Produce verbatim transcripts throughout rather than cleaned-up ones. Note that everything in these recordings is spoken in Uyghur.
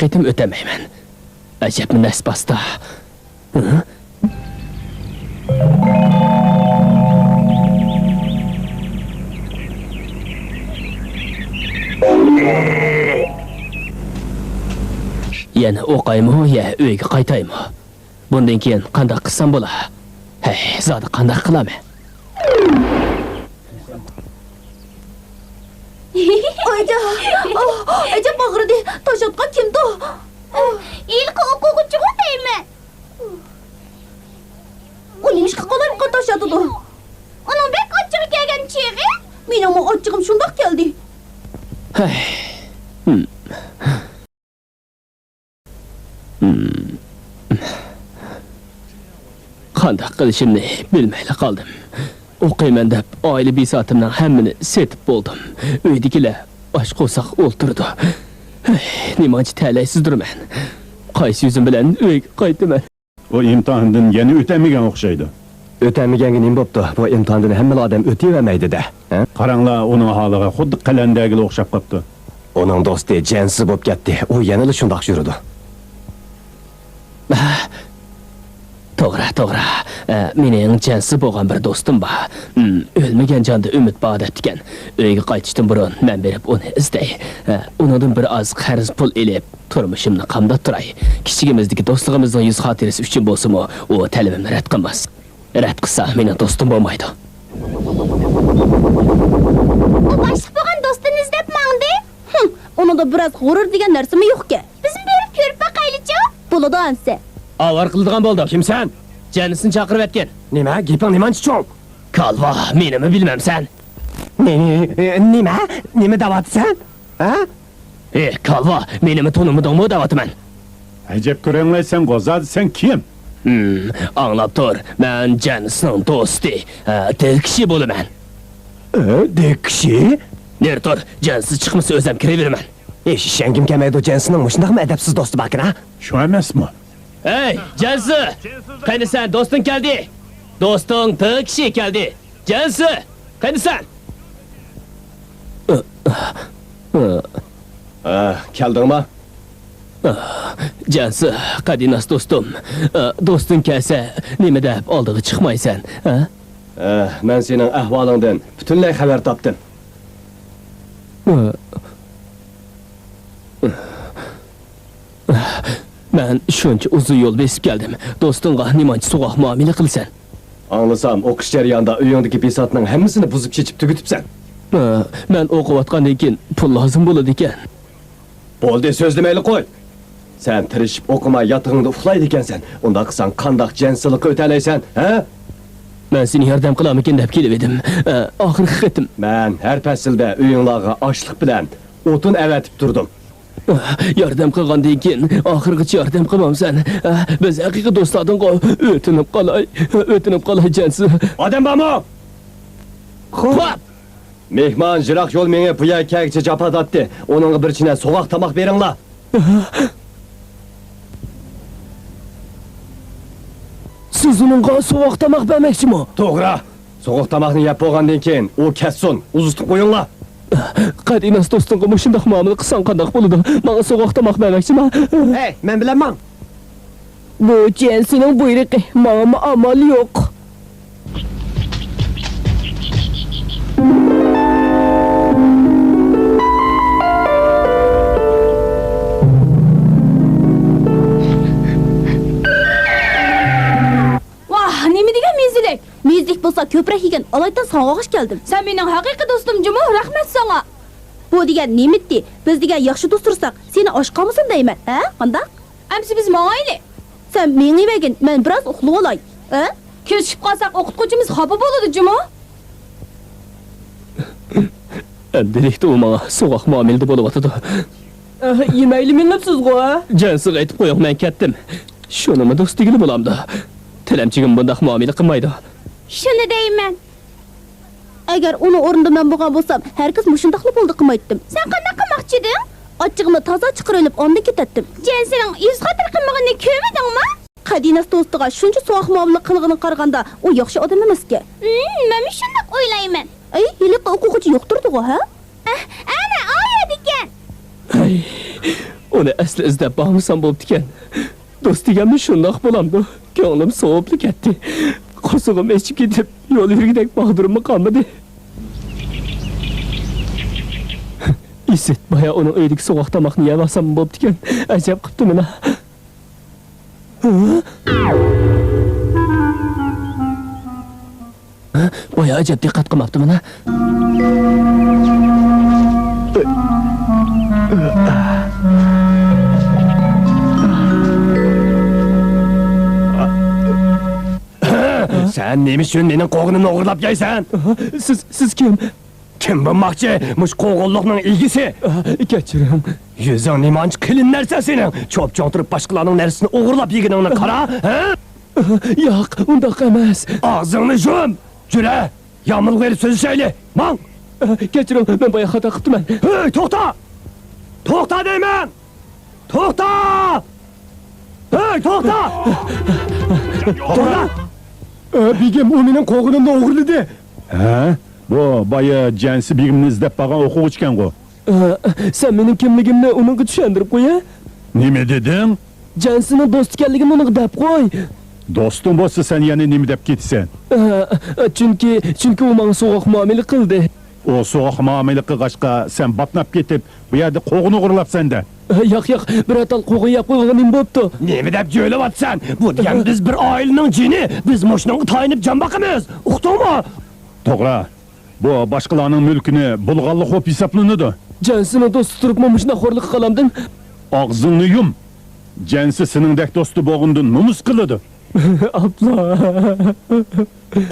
قېتىم ئۆتەلمەيمەن. ئەجەبمۇ نەس باستى. ھە؟ يەنە ئوقايمۇ يا ئۆيگە قايتايمۇ؟ بۇندىن كېيىن قانداق قىلسام بولا؟ ھەي، زادى قانداق قىلامەن؟ ئايجان، ئاھ، ئەجەب ئاغرىدى. تاشاتقان كىمدۇ؟ ھېلىقى ئوقۇغۇچىغۇ دەيمەن. ئۇ نېمىشقا قالايمىقان تاشاتىدۇ؟ ئۇنىڭ بەك ئاچچىقى كەلگەن چېغى. مېنىڭمۇ ئاچچىقىم شۇنداق كەلدى. ھەي. ھىم. ھىم. قانداق قىلىشىمنى بىلمەيلا قالدىم. ئوقۇيمەن دەپ ئائىلە بىساتىمنىڭ ھەممىنى سېتىپ بولدۇم. ئۆيدىكىلەر ئاچ قورساق ئولتۇرىدۇ. ھەي، نېمانچە تەلەيسىزدۇرمەن. قايسى يۈزۈم بىلەن ئۆيگە قايتىمەن؟ ئۇ ئىمتىھاندىن يەنە ئۆتەلمىگەن ئوخشايدۇ. ئۆتەلمىگەنگە نېمە بوپتۇ؟ بۇ ئىمتىھاندىن ھەممىلا ئادەم ئۆتۈۋەرمەيدۇ-دە، ھە؟ قاراڭلا، ئۇنىڭ ھالىغا خۇددى قەلەندەرگىلا ئوخشاپ قاپتۇ. ئۇنىڭ دوستى جەنسى بوپ كەتتى. ئۇ يەنىلا شۇنداق يۈرىدۇ. توغرا، توغرا. ئە، مېنىڭ جەنسى بولغان بىر دوستۇم بار. ئىم، ئۆلمىگەن جاندا ئۈمىد بار دەپتىكەن. ئۆيگە قايتىشتىن بۇرۇن مەن بېرىپ ئۇنى ئىزدەي. ئە، ئۇنىڭدىن بىر ئاز قەرز پۇل ئېلىپ، تۇرمۇشۇمنى قامداپ تۇراي. كىچىكىمىزدىكى دوستلۇقىمىزنىڭ يۈز خاتىرىسى ئۈچۈن بولسىمۇ، ئۇ تەلىپىمنى رەت قىلماس. رەت قىلسا، مېنىڭ دوستۇم بولمايدۇ. ئۇ باشلىق بولغان دوستىنى ئىزدەپ ماڭدى. ھىم، ئۇنىڭدا بىراز غۇرۇر دېگەن نەرسىمۇ يوقكەن. بىزمۇ بېرىپ كۆرۈپ باقايلىچۇ؟ بولىدۇ ئەمسە. ئاۋارە قىلىدىغان بولدۇق. كىمسەن؟ جەنسىنى چاقىرىۋەتكىن. نېمە؟ گېپىڭ نېمانچە چوڭ؟ كالۋا، مېنىمۇ بىلمەمسەن؟ نېمە؟ نېمە دەۋاتىسەن؟ ھە؟ ئى، كالۋا، مېنىمۇ تونۇمىدىڭمۇ دەۋاتىمەن. ئەجەب كۆرەڭلەيسەن، غوزا، سەن كىم؟ ھىم، ئاڭلاپ تۇر، مەن جەنسنىڭ دوستى، ھە، دېگكىشى بولىمەن. ئە، دېگكىشى؟ نېرى تۇر، جەنسى چىقمىسا ئۆزەم كىرىۋېرىمەن. ھېچ ئىشەنگۈم كەلمەيدۇ، جەنسنىڭ مۇشۇنداقمۇ ئەدەپسىز دوستى باركەن، ھە؟ شۇ ئەمەسمۇ؟ ھەي، جەنسى! قېنى سەن، دوستۇڭ كەلدى! دوستۇڭ دېگكىشى كەلدى! جەنسى، قېنى سەن؟ ھە، كەلدىڭما؟ جەنسى، قەدىناس دوستۇم. دوستۇڭ كەلسە، نېمە دەپ ئالدىغا چىقمايسەن، ھە؟ مەن سېنىڭ ئەھۋالىڭدىن پۈتۈنلەي خەۋەر تاپتىم. مەن شۇنچە ئۇزۇن يول بېسىپ كەلدىم. دوستۇڭغا نېمانچە سوغۇق مۇئامىلە قىلىسەن؟ ئاڭلىسام، ئوقۇش جەريانىدا ئۆيۈڭدىكى بىساتنىڭ ھەممىسىنى بۇزۇپ چېچىپ تۈگىتىپسەن. ھە، مەن ئوقۇۋاتقاندىن كېيىن پۇل لازىم بولىدىكەن. بولدى، سۆزلىمەيلا قوي. سەن تىرىشىپ ئوقۇماي ياتىقىڭدا ئۇخلايدىكەنسەن. ئۇنداق قىلساڭ قانداق جەنسىلىققا ئۆتەلەيسەن، ھە؟ مەن سېنى ياردەم قىلارمىكىن دەپ كېلىۋىدىم. ئە، ئاخىرقى قېتىم. مەن ھەر پەسىلدە ئۆيۈڭلارغا ئاشلىق بىلەن ئوتۇن ئەۋەتىپ تۇردۇم. ياردەم قىلغاندىن كېيىن ئاخىرغىچە ياردەم قىلمامسەن؟ ھە؟ بىز ھەقىقىي دوستلاردىنغۇ. ئۆتۈنۈپ قالاي، ئۆتۈنۈپ قالاي جەنسى. ئادەم بارمۇ؟ خوپ. مېھمان يىراق يول مېڭىپ بۇ يەرگە كەلگۈچە جاپا تارتتى. ئۇنىڭغا بىر چىنە سوغۇق تاماق بېرىڭلار. سىز ئۇنىڭغا سوغۇق تاماق بەرمەكچىمۇ؟ توغرا. سوغۇق تاماقنى يەپ بولغاندىن كېيىن ئۇ كەتسۇن، ئۇزىتىپ قويۇڭلار. قەدىناس دوستۇڭغا مۇشۇنداق مۇئامىلە قىلساڭ قانداق بولىدۇ؟ ماڭا سوغۇق تاماق بەرمەكچىما؟ ھەي، مەن بىلەن ماڭ. بۇ جەنسىنىڭ بۇيرۇقى، ماڭىمۇ ئامال يوق. ۋاھ، نېمە دېگەن مېزىلىك! مېزىلىك بولسا كۆپرەك يېگىن، ئالايتەن ساڭا ئوخشاش كەلدىم. سەن مېنىڭ ھەقىقىي دوستۇم جۇمۇ، رەھمەت ساڭا. بۇ دېگەن نېمىتى؟ بىز دېگەن ياخشى دوست تۇرساق، سېنى ئاچ قالمىسۇن دەيمەن، ھە؟ قانداق؟ ئەمسە بىز ماڭايلى. سەن مېڭىۋەرگىن، مەن بىراز ئۇخلىۋالاي، ھە؟ كېچىكىپ قالساق ئوقۇتقۇچىمىز خاپا بولىدۇ جۇمۇ. ئەمدىلىكتە ئۇ ماڭا سوغۇق مۇئامىلىدە بولۇۋاتىدۇ. ئەھ، يېمەيلى مېڭىپسىزغۇ، ھە؟ جەنسىغا ئېيتىپ قويۇڭ، مەن كەتتىم. شۇنىمۇ دوست دېگىلى بولامدۇ؟ تىلەمچىگىمۇ بۇنداق مۇئامىلە قىلمايدۇ. شۇنى دەيمەن. ئەگەر ئۇنىڭ ئورنىدا مەن بولغان بولسام، ھەرگىز مۇشۇنداقلا بولدى قىلمايتتىم. سەن قانداق قىلماقچى ئىدىڭ؟ ئاچچىقىمنى تازا چىقىرىۋېلىپ، ئاندىن كېتەتتىم. جەنسىنىڭ يۈز خاتىرە قىلمىغىنىنى كۆرمىدىڭمۇ؟ قەدىناس دوستىغا شۇنچە سوغۇق مۇئامىلە قىلغىنىغا قارىغاندا، ئۇ ياخشى ئادەم ئەمەسكەن. ھىم، مەنمۇ شۇنداق ئويلايمەن. ئەي، ھېلىقى ئوقۇغۇچى يوقتۇرىدىغۇ، ھە؟ ئەھ، ئەنە، ئاۋۇ يەردىكەن. ھەي. ئۇنى ئەسلى ئىزدەپ بارمىسام بوپتىكەن. دوست دېگەنمۇ شۇنداق بولامدۇ؟ كۆڭلۈم سوۋۇپلا كەتتى. قورسىقىم ئېچىپ كېتىپ، يول يۈرگۈدەك باغدۇرۇممۇ قالمىدى. ئىسىت، بايا ئۇنىڭ ئۆيىدىكى سوغۇق تاماقنى يەۋالسام بوپتىكەن. ئەجەب قىپتۇ مانا. ھە؟ ھە؟ بايا ئەجەب دىققەت قىلماپتىمەن ھە. سەن نېمە ئۈچۈن مېنىڭ قوغۇنۇمنى ئوغرىلاپ يەيسەن؟ سىز، سىز كىم؟ كىم بولماقچى؟ مۇشۇ قوغۇنلۇقنىڭ ئىگىسى. ئا، كەچۈرۈڭ. يۈزۈڭ نېمانچە قېلىن نەرسە سېنىڭ؟ چوپ-چوڭ تۇرۇپ باشقىلارنىڭ نەرسىسىنى ئوغرىلاپ يېگىنىڭنى قارا، ھە؟ ياق، ئۇنداق ئەمەس. ئاغزىڭنى يۇم! يۈرە! يامۇلغا بېرىپ سۆزلىشەيلى! ماڭ! كەچۈرۈڭ، مەن بايا خاتا قىپتىمەن. ھەي، توختا! توختا دەيمەن! توختا! ھەي، توختا! توختا! ئە، بېگىم، ئۇ مېنىڭ قوغۇنۇمنى ئوغرىلىدى. ھە؟ بۇ بايا جەنسى بېگىمنى ئىزدەپ بارغان ئوقۇغۇچىكەنغۇ؟ ئە، سەن مېنىڭ كىملىكىمنى ئۇنىڭغا چۈشەندۈرۈپ قويە. نېمە دېدىڭ؟ جەنسىنىڭ دوستى ئىكەنلىكىمنى ئۇنىڭغا دەپ قوي. دوستۇڭ بولسا سەن يەنە نېمە دەپ كېتىسەن؟ ئە، چۈنكى، چۈنكى ئۇ ماڭا سوغۇق مۇئامىلە قىلدى. ئۇ سوغۇق مۇئامىلە قىلغاچقا سەن باتناپ كېتىپ، بۇ يەردە قوغۇن ئوغرىلاپسەن-دە. ياق، ياق، بىرەر تال قوغۇن يەپ قويغىنىم بوپتۇ. نېمە دەپ جۆيلەۋاتىسەن؟ بۇ دېگەن بىز بىر ئائىلىنىڭ جېنى، بىز مۇشۇنىڭغا تايىنىپ جان باقىمىز. ئۇقتۇڭمۇ؟ توغرا. بۇ باشقىلارنىڭ مۈلكىنى بۇلغانلىق بولۇپ ھېسابلىنىدۇ. جەنسىنىڭ دوستى تۇرۇپمۇ مۇشۇنداق خورلۇققا قالامدىم؟ ئاغزىڭنى يۇم. جەنسى سېنىڭدەك دوستى بولغىنىدىن نومۇس قىلىدۇ. ئاپلا.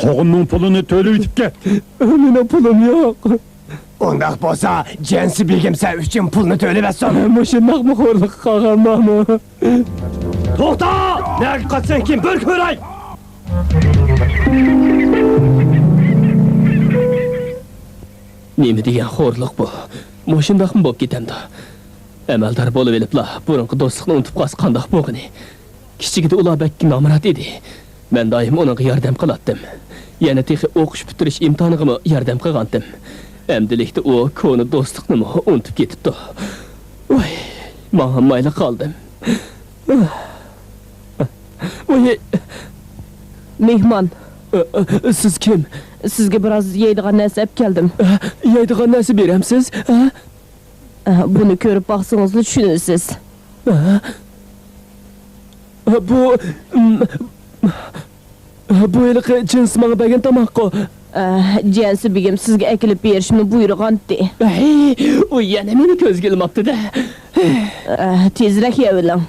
قوغۇننىڭ پۇلىنى تۆلىۋېتىپ كەت. مېنىڭ پۇلۇم يوق. ئۇنداق بولسا، جەنسى بېگىم سەن ئۈچۈن پۇلنى تۆلىۋەتسۇن. مۇشۇنداقمۇ خورلۇققا قالغان بارمۇ؟ توختا! نەگە قاچىسەن كىم؟ بىر كۆرەي! نېمە دېگەن خورلۇق بۇ؟ مۇشۇنداقمۇ بولۇپ كېتەمدۇ؟ ئەمەلدار بولۇۋېلىپلا بۇرۇنقى دوستلۇقنى ئۇنتۇپ قالسا قانداق بولغىنى؟ كىچىكىدە ئۇلار بەك نامرات ئىدى. مەن دائىم ئۇنىڭغا ياردەم قىلاتتىم. يەنە تېخى ئوقۇش پۈتتۈرۈش ئىمتىھانىغىمۇ ياردەم قىلغانتىم. ئەمدىلىكتە ئۇ كونا دوستلۇقنىمۇ ئۇنتۇپ كېتىپتۇ. ۋاي، ماڭالمايلا قالدىم. ۋاي. مېھمان. ئە، ئە، سىز كىم؟ سىزگە بىراز يەيدىغان نەرسە ئەپ كەلدىم. ئە، يەيدىغان نەرسە بېرەمسىز؟ ئە؟ ئە، بۇنى كۆرۈپ باقسىڭىزلا چۈشىنىسىز. ئە؟ ئە، بۇ، م، ئە، بۇ ھېلىقى جىنس ماڭا بەرگەن تاماققۇ. ئە، جەنسى بېگىم سىزگە ئەكېلىپ بېرىشنى بۇيرۇغانتى. ھەي، ئۇ يەنە مېنى كۆزگە ئىلماپتۇ-دە. ئە، تېزرەك يەۋېلىڭ.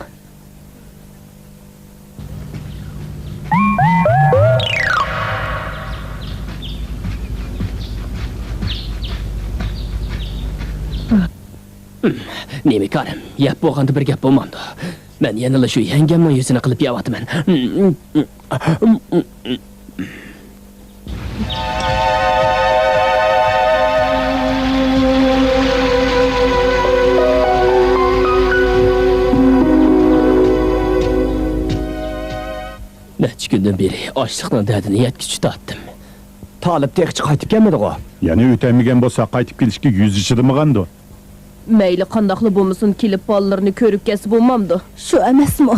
نېمە كارىم؟ يەپ بولغاندا بىر گەپ بولمامدۇ؟ مەن يەنىلا شۇ يەڭگەمنىڭ يۈزىنى قىلىپ يەۋاتىمەن. نەچچە كۈندىن بېرى ئاچلىقنىڭ دەردىنى يەتكۈچە تارتتىم. تالىپ تېخىچە قايتىپ كەلمىدىغۇ؟ يەنە ئۆتەلمىگەن بولسا، قايتىپ كېلىشكە يۈزى چىدىمىغاندۇ؟ مەيلى قانداقلا بولمىسۇن، كېلىپ بالىلىرىنى كۆرۈپ كەتسە بولمامدۇ؟ شۇ ئەمەسمۇ؟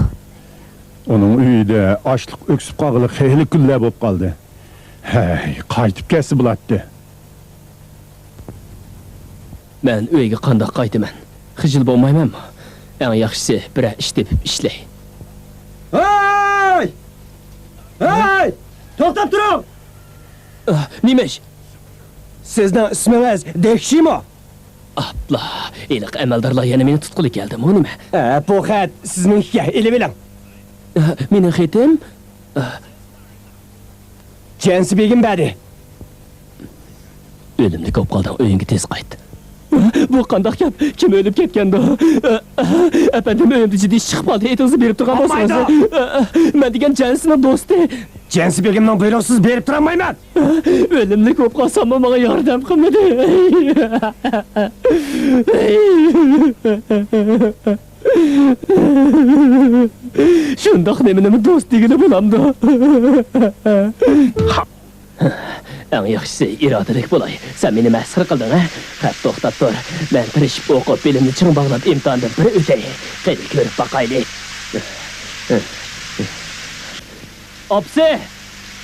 ئۇنىڭ ئۆيىدە ئاچلىق ئۆكسۈپ قالغىلى خېلى كۈنلەر بولۇپ قالدى. ھەي، قايتىپ كەلسە بولاتتى. مەن ئۆيگە قانداق قايتىمەن؟ خىجىل بولمايمەنمۇ؟ ئەڭ ياخشىسى بىرەر ئىش تېپىپ ئىشلەي. ھەي! ھەي! توختاپ تۇرۇڭ! ئا، نېمە ئىش؟ سىزنىڭ ئىسمىڭىز دېكشىمۇ؟ ئاپلا، ھېلىقى ئەمەلدارلار يەنە مېنى تۇتقىلى كەلدىمۇ نېمە؟ ئە، بۇ خەت سىزنىڭكى، ئېلىۋېلىڭ. ئە، مېنىڭ خېتىم؟ ئە. جەنسى بېگىم بەردى. ئۆلۈملۈك بولۇپ قالدىڭ، ئۆيۈڭگە تېز قايت. بۇ قانداق گەپ؟ كىم ئۆلۈپ كەتكەندۇ؟ ئەپەندىم، ئۆيۈمدە جىددىي ئىش چىقىپ قالدى، ئېتىڭىزنى بېرىپ تۇرغان بولسىڭىز. بولمايدۇ. مەن دېگەن جەنسىنىڭ دوستى. جەنسى بېگىمنىڭ بۇيرۇقىسىز بېرىپ تۇرالمايمەن. ئۆلۈملۈك بولۇپ قالساممۇ ماڭا ياردەم قىلمىدى. شۇنداق نېمىنىمۇ دوست دېگىلى بولامدۇ؟ ئەڭ ياخشىسى ئىرادىلىك بولاي. سەن مېنى مەسخىرە قىلدىڭ، ھە؟ قەپ، توختاپ تۇر. مەن تىرىشىپ ئوقۇپ، بىلىمنى چىڭ باغلاپ، ئىمتىھاندىن بىر ئۆتەي. قېنى، كۆرۈپ باقايلى. ئاپىسى!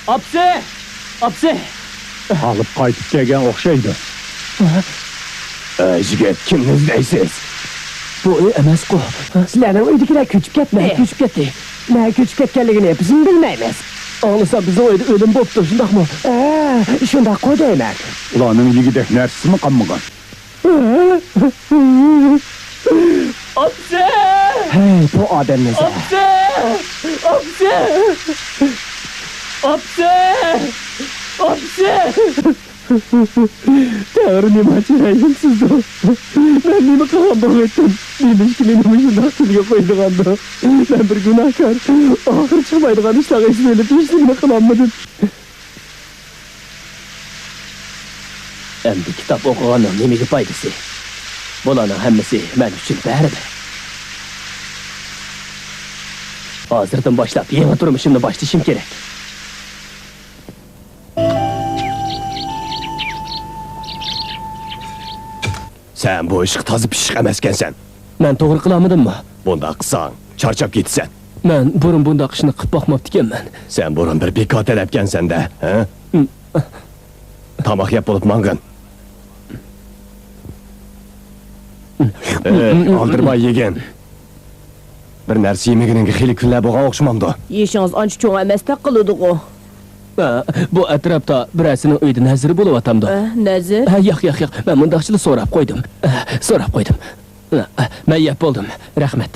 ئاپىسى! ئاپىسى! ئالىپ قايتىپ كەلگەن ئوخشايدۇ. ئۆزگە كىمنى ئىزدەيسىز؟ بۇ ئۆي ئەمەسقۇ. سىلەرنىڭ ئۆيدىكىلەر كۆچۈپ كەتتى. نەگە كۆچۈپ كەتتى؟ نەگە كۆچۈپ كەتكەنلىكىنى بىزمۇ بىلمەيمىز. ئاڭلىسام، بىزنىڭ ئۆيدە ئۆلۈم بوپتۇ، شۇنداقمۇ؟ ھە، شۇنداققۇ دەيمەن. ئۇلارنىڭ يېگۈدەك نەرسىسىمۇ قالمىغان. ئاپىسى! ھەي، بۇ ئادەمنى ئىزدە. ئاپىسى! ئاپىسى! ئاپىسى! ئاپىسى! تەڭرى نېمانچە رەھىمسىزدۇ! مەن نېمە قىلغان بولغىيتتىم؟ نېمىشقا مېنى مۇشۇنداق تىلگە قويىدىغاندۇ؟ مەن بىر گۇناھكار. ئاخىرى چىقمايدىغان ئىشلارغا ئىزدىنىپ، ھېچنېمىنى قىلالمىدىم. ئەمدى كىتاب ئوقۇغاننىڭ نېمىگە پايدىسى؟ بۇلارنىڭ ھەممىسى مەن ئۈچۈن بەرىبىر. ھازىردىن باشلاپ يېڭى تۇرمۇشۇمنى باشلىشىم كېرەك. سەن بۇ ئىشقا تازا پىششىق ئەمەسكەنسەن. مەن توغرا قىلالمىدىممۇ؟ بۇنداق قىلساڭ، چارچاپ كېتىسەن. مەن بۇرۇن بۇنداق ئىشنى قىلىپ باقماپتىكەنمەن. سەن بۇرۇن بىر بىكار تەلەپكەنسەن-دە، ھە؟ تاماق يەپ بولۇپ ماڭغىن. ئەي، ئالدىرىماي يېگىن. بىر نەرسە يېمىگىنىڭگە خېلى كۈنلەر بولغان ئوخشىمامدۇ؟ يېشىڭىز ئانچە چوڭ ئەمەستەك قىلىدىغۇ. ئە، بۇ ئەتراپتا بىرەرسىنىڭ ئۆيىدە نەزىرى بولۇۋاتامدۇ؟ ئە، نەزىر؟ ھە، ياق، ياق، ياق. مەن مۇنداقچىلا سوراپ قويدۇم. ئە، سوراپ قويدۇم. ئە، مەن يەپ بولدۇم. رەھمەت.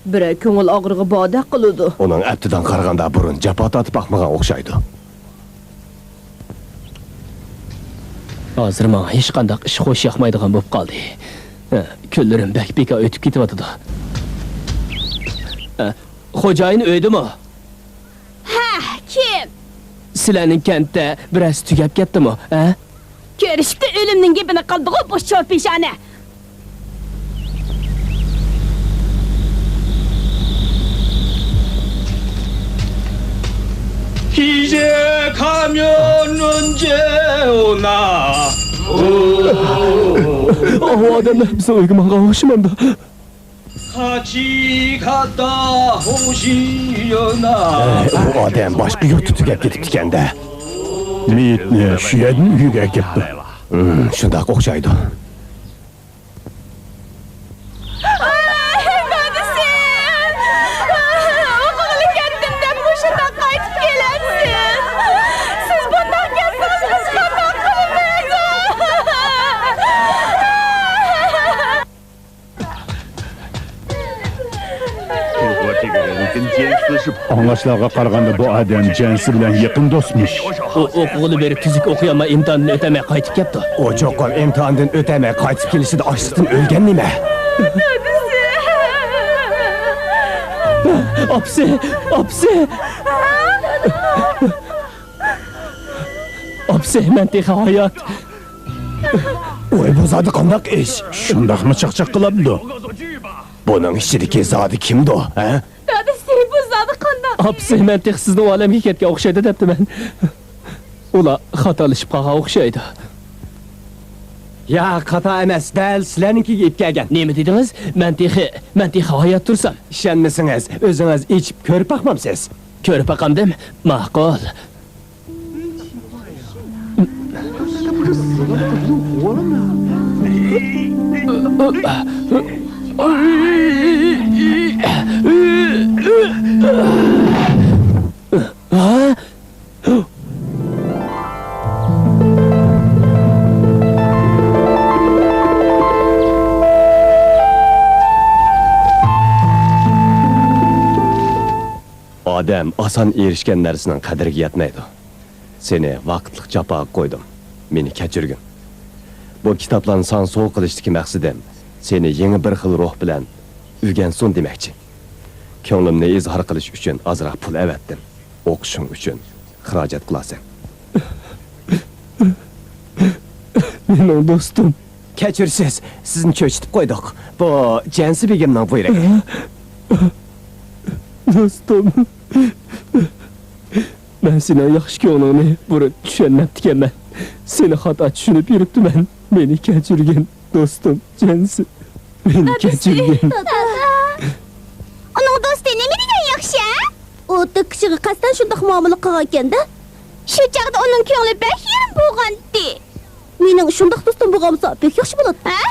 بىرەر كۆڭۈل ئاغرىقى باردەك قىلىدۇ. ئۇنىڭ ئەپتىدىن قارىغاندا بۇرۇن جاپا تارتىپ باقمىغان ئوخشايدۇ. ھازىر ماڭا ھېچقانداق ئىش خوش ياقمايدىغان بولۇپ قالدى. ھە، كۈنلىرىم بەك بىكار ئۆتۈپ كېتىۋاتىدۇ. ھە، خوجايىن ئۆيدىمۇ؟ ھە، كىم؟ سىلەرنىڭ كەنتتە بىرەرسى تۈگەپ كەتتىمۇ، ھە؟ كۆرۈشۈپتۇ ئۆلۈمنىڭ گېپىنى قىلدىغۇ بۇ شور پېشانە. 一些カミョンのジェオナ。ئاۋۇ ئادەملەر بىزنىڭ ئۆيگە ماڭغان ئوخشىمامدۇ؟ ئەي، ئۇ ئادەم باشقا يۇرتتا تۈگەپ كېتىپتىكەن-دە. مېيىتنى شۇ يەردىن ئۆيىگە ئەكەپتۇ. ھىم، شۇنداق ئوخشايدۇ. ئاي، دادىسى! ئوقۇغىلى كەتتىم دەپ مۇشۇنداق قايتىپ كېلەمسىز؟ سىز بۇنداق كەتسىڭىز، بىز قانداق قىلىمىز؟ ئاڭلاشلارغا قارىغاندا، بۇ ئادەم جەنسى بىلەن يېقىن دوستمىش. ئۇ ئوقۇغىلى بېرىپ، تۈزۈك ئوقۇيالماي، ئىمتىھاندىن ئۆتەلمەي قايتىپ كەپتۇ. ئۇ چوقۇم ئىمتىھاندىن ئۆتەلمەي قايتىپ كېلىشىدە ئاچلىقتىن ئۆلگەن نېمە؟ ئاپىسى! ئاپىسى! ئاپىسى، مەن تېخى ھايات. ۋاي، بۇ زادى قانداق ئىش؟ شۇنداقمۇ چاقچاق قىلامدۇ؟ بۇنىڭ ئىچىدىكى زادى كىمدۇ، ھە؟ دادىسى، بۇ زادى قانداق؟ ئاپىسى، مەن تېخى سىزنىڭ ئالەمگە كەتكەن ئوخشايدۇ دەپتىمەن. ئۇلار خاتالىشىپ قالغان ئوخشايدۇ. ياق، خاتا ئەمەس، دەل سىلەرنىڭكىگە ئېلىپ كەلگەن. نېمە دېدىڭىز؟ مەن تېخى، مەن تېخى ھايات تۇرسام؟ ئىشەنمىسىڭىز، ئۆزىڭىز ئېچىپ كۆرۈپ باقمامسىز؟ كۆرۈپ باقامدىم؟ ماقۇل. ئادەم ئاسان ئېرىشكەن نەرسىنىڭ قەدرىگە يەتمەيدۇ. سېنى ۋاقىتلىق جاپاغا قويدۇم. مېنى كەچۈرگىن. بۇ كىتابلارنى ساڭا سوۋغا قىلىشتىكى مەقسىتىم، سېنى يېڭى بىر خىل روھ بىلەن ئۆگەنسۇن دېمەكچى. كۆڭلۈمنى ئىزھار قىلىش ئۈچۈن ئازراق پۇل ئەۋەتتىم. ئوقۇشۇڭ ئۈچۈن خىراجەت قىلارسەن. مېنىڭ دوستۇم. كەچۈرىسىز، سىزنى چۆچۈتۈپ قويدۇق. بۇ جەنسى بېگىمنىڭ بۇيرۇقى. دوستۇم. مەن سېنىڭ ياخشى كۆڭلۈڭنى بۇرۇن چۈشەنمەپتىكەنمەن. سېنى خاتا چۈشىنىپ يۈرۈپتىمەن. مېنى كەچۈرگىن، دوستۇم جەنسى. مېنى كەچۈرگىن. ئۇنىڭ دوستى نېمە دېگەن ياخشى، ھە؟ ئۇ تۆككۈچىگە قەستەن شۇنداق مۇئامىلە قىلغانىكەن-دە. شۇ چاغدا ئۇنىڭ كۆڭلى بەك يېرىم بولغانتى. مېنىڭ شۇنداق دوستۇم بولغانمىسا بەك ياخشى بولاتتى. ھە؟